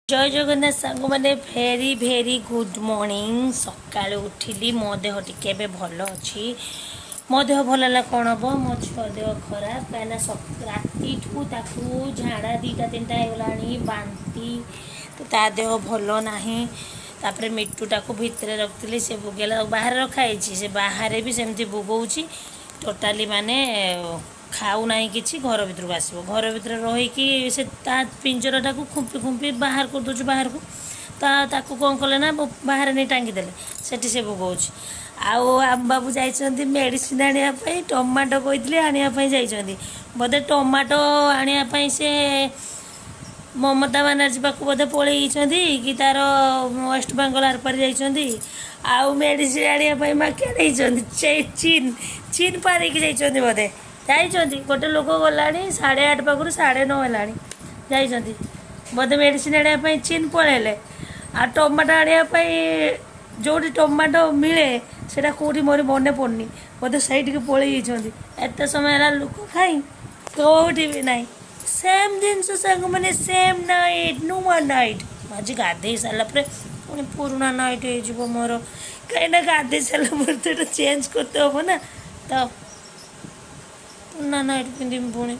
ଜୟ ଜଗନ୍ନାଥ ସାଙ୍ଗମାନେ, very very good morning. ସକାଳୁ ଉଠିଲି, ମୋ ଦେହ ଟିକେ ଏବେ ଭଲ ଅଛି। ମୋ ଦେହ ଭଲ ହେଲା କ'ଣ ହେବ, ମୋ ଛୁଆ ଦେହ ଖରାପ। କାହିଁକିନା ରାତିଠୁ ତାକୁ ଝାଡ଼ା 2ଟା 3ଟା ହେଇଗଲାଣି, ବାନ୍ତି, ତ ତା ଦେହ ଭଲ ନାହିଁ। ତାପରେ ମିଟୁଟାକୁ ଭିତରେ ରଖିଥିଲି, ସେ ବୋଗେଇଲା। ବାହାରେ ରଖା ହେଇଛି, ସେ ବାହାରେ ବି ସେମିତି ବୋବଉଛି। ଟୋଟାଲି ମାନେ ଖାଉନାହିଁ କିଛି। ଘର ଭିତରକୁ ଆସିବ, ଘର ଭିତରେ ରହିକି ସେ ତା ପିଞ୍ଜରାଟାକୁ ଖୁମ୍ପି ଖୁମ୍ପି ବାହାର କରିଦେଉଛି ବାହାରକୁ। ତାକୁ କ'ଣ କଲେ ନା ବାହାରେ ନେଇ ଟାଙ୍ଗିଦେଲେ, ସେଠି ସେ ବୋବଉଛି। ଆଉ ଆମ ବାବୁ ଯାଇଛନ୍ତି ମେଡ଼ିସିନ ଆଣିବା ପାଇଁ। ଟମାଟୋ କହିଥିଲି ଆଣିବା ପାଇଁ, ଯାଇଛନ୍ତି ବୋଧେ ଟମାଟୋ ଆଣିବା ପାଇଁ। ସେ ମମତା ବାନାର୍ଜୀ ପାଖକୁ ବୋଧେ ପଳେଇ ଯାଇଛନ୍ତି କି ତାର ୱେଷ୍ଟବେଙ୍ଗଲ ଆରପାରି ଯାଇଛନ୍ତି। ଆଉ ମେଡ଼ିସିନ ଆଣିବା ପାଇଁ ମାଖିଆ ନେଇଛନ୍ତି, ଚୀନ ଚୀନ ପାରିକି ଯାଇଛନ୍ତି ବୋଧେ। ଯାଇଛନ୍ତି, ଗୋଟେ ଲୋକ ଗଲାଣି 8:30 ପାଖରୁ, 9:30 ହେଲାଣି। ଯାଇଛନ୍ତି ବୋଧେ ମେଡ଼ିସିନ ଆଣିବା ପାଇଁ, ଚୀନ ପଳେଇଲେ। ଆଉ ଟମାଟୋ ଆଣିବା ପାଇଁ ଯେଉଁଠି ଟମାଟୋ ମିଳେ, ସେଇଟା କେଉଁଠି ମୋର ମନେ ପଡ଼ୁନି, ବୋଧେ ସେଇଠିକି ପଳେଇ ଯାଇଛନ୍ତି। ଏତେ ସମୟ ହେଲା, ଲୋକ କାହିଁ, କେଉଁଠି ବି ନାହିଁ। ସେମ୍ ଜିନିଷ ସାଙ୍ଗମାନେ, ସେମ୍ ନାଇଟ୍, ନୂଆ ନାଇଟ୍। ଆଜି ଗାଧେଇ ସାରିଲା ପରେ ପୁଣି ପୁରୁଣା ନାଇଟ୍ ହେଇଯିବ ମୋର, କାହିଁକିନା ଗାଧେଇ ସାରିଲା ପରେ ତ ଏଇଟା ଚେଞ୍ଜ କରତେ ହେବ ନା, ତ ପୁରୁଣା ନାଇଟ୍ ପିନ୍ଧିବି ପୁଣି।